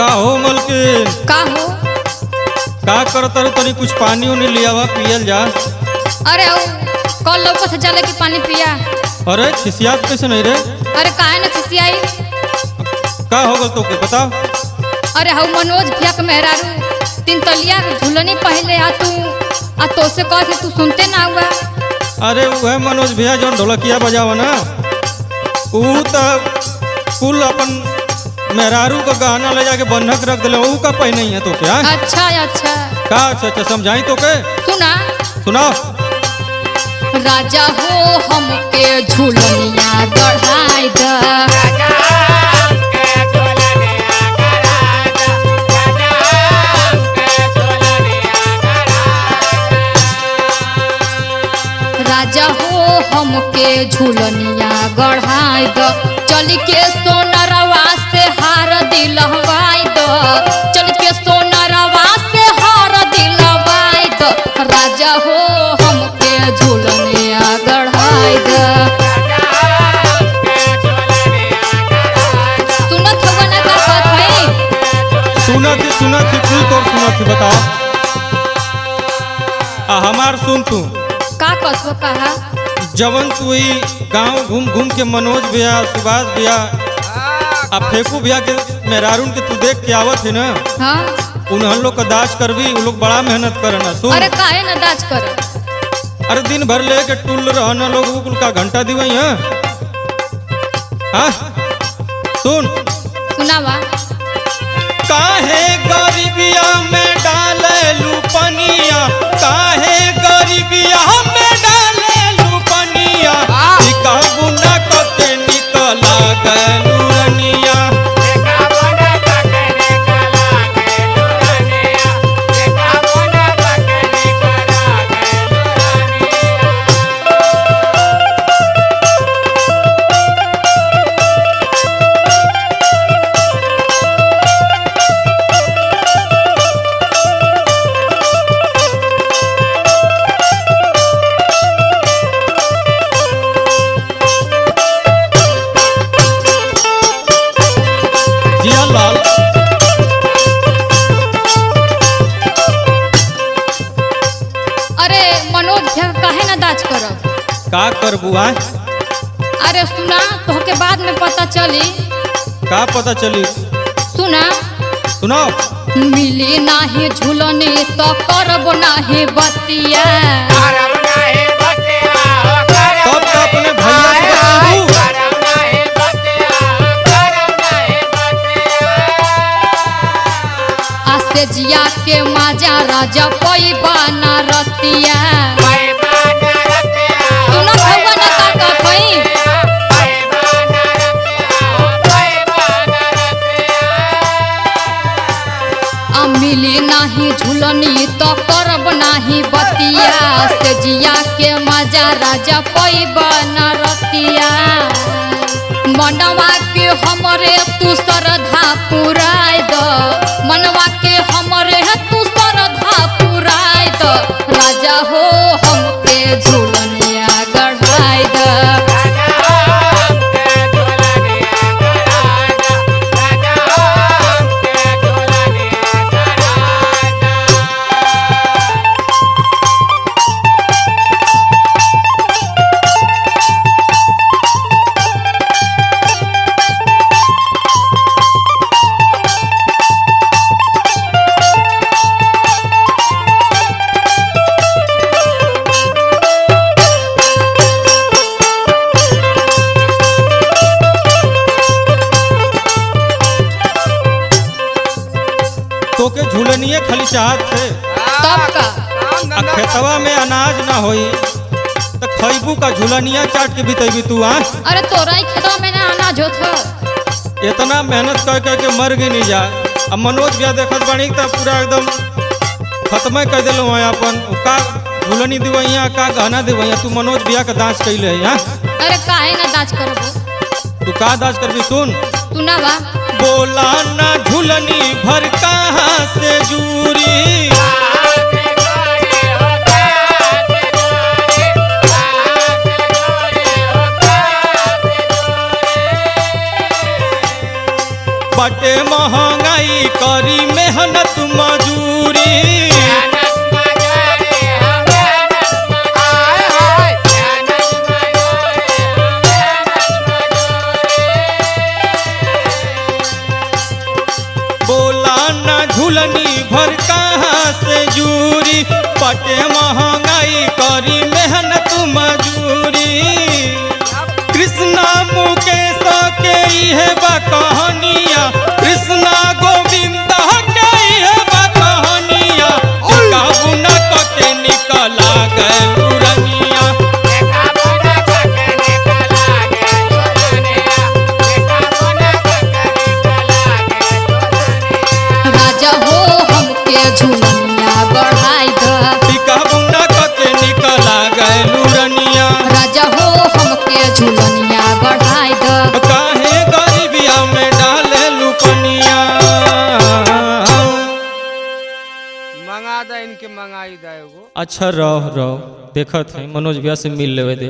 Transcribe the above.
का हो मलकिन? का हो? का करत रहो? तनी कुछ पानी उनी लियावा, पियल जा। अरे ओ कल लौकत है जाले के पानी पिया। अरे खिसियात कैसे नहीं रे? अरे काहे न खिसियाई? का हो गल तोके बताओ। अरे हऊ मनोज भैया के मेहरारू तीन तलिया के झुलनी पहले आ तू आ तोसे कहत तू सुनते ना हुआ। अरे वह मनोज भैया जौन ढोलकिया बजावा ना, ऊ त कुल अपन मेहरारू का गहना ले जाके बंधक रख दिले, ऊ का पहने है तोके? हाँ? अच्छा अच्छा। का अच्छा अच्छा समझाई तोके? सुना। सुनाओ। राजा हो हमके झुलनिया गढ़ाई द। राजा हो हमके झुलनिया गढ़ाई द। चल के सोनरवा से हार दिलवाई द। चल के सोनरवा से हार दिलवाई द। राजा हो हमके झुलनिया गढ़ाई द। सुनत हवा ना का कहत हई? सुनत ही सुनत ही कुल तोर सुनत ही, बताओ। आ हमार सुन तू। का कहत हो कहा? जवन तू ई गांव घूम घूम के मनोज भैया, सुभाष भैया आ फेकू भैया के मेहरारून के तू देख के आवत है ना, हाँ, उन्हन लोग का दाज करबी, उ लोग बड़ा मेहनत करना। सुन। अरे काहे ना दाज कर? अरे दिन भर लेके टुल रहना लोग, उ कुल का घंटा दिवई है। हाँ सुन। सुनावा। काहे गरीबिया में डाले लूपनिया, काहे गरीबिया में डाले लूपनिया, काबू न कते निकला गलूरनिया। जिया लाल। अरे मनोज भैया काहे ना दाज करब? का करबू आय? अरे सुना, तोहके बाद में पता चली। का पता चली? सुना। सुनाओ। मिली नाही झुलनी तो करब नाही बतिया। तब तो अपने भैया से बतैबू। आसे जिया के माजा राजा पैबा ना रतिया। सुनत हवा ना का कहत हई? आ मिली नाही झुलनी तो करब नाही बतिया। से जिया के मजा राजा पैबा ना रतिया। मनवा के हमरे तू श्रद्धा पुराय द। मनवा के हमरे तू श्रद्धा पुराय द। राजा हो हमके झुलनिया गढ़ाय द। तोके झूलनिए खाली चाहत थे? तब का। आ खेतवा में अनाज ना होई त खैबू का? झूलनिया चाट के बितैबी तू आ? अरे तोरा ही खेतवा में ना अनाज होत ह। इतना मेहनत कर कर के मर गई नहीं जा। अब मनोज भैया देखत बानी त पूरा एकदम खत्म कर दिलो है अपन। उ का झूलनी दिवैया, का गहना दिवैया, तू मनोज भैया का दांच कैले है? हाँ? अरे काहे ना दाज करबो? तू का दांच करबी? सुन। सुनावा। बोला ना झूलनी भर कहाँ से जूरी, बटे महंगाई करी मेहनत मजूरी। बोला ना झूलनी भर कहाँ से जूरी, पटे महंगाई करी मेहनत मजूरी। कृष्णा मुकेश के इहे बा कहानिया, कृष्णा गोविंद के इहे बा कहानिया, काबू न कके निकला गलुरनिया। राजा हो हमके झुलनिया गढ़ाई द। टिका बुना कके निकला गलुरनिया। राजा हो हमके झुलनिया गढ़ाई द। काहे गरीबिया में डाले लुपनिया। मंगा दा इनके, मंगाई दा एगो। अच्छा रह रह, देखत है मनोज भैया से मिल लेवे दे।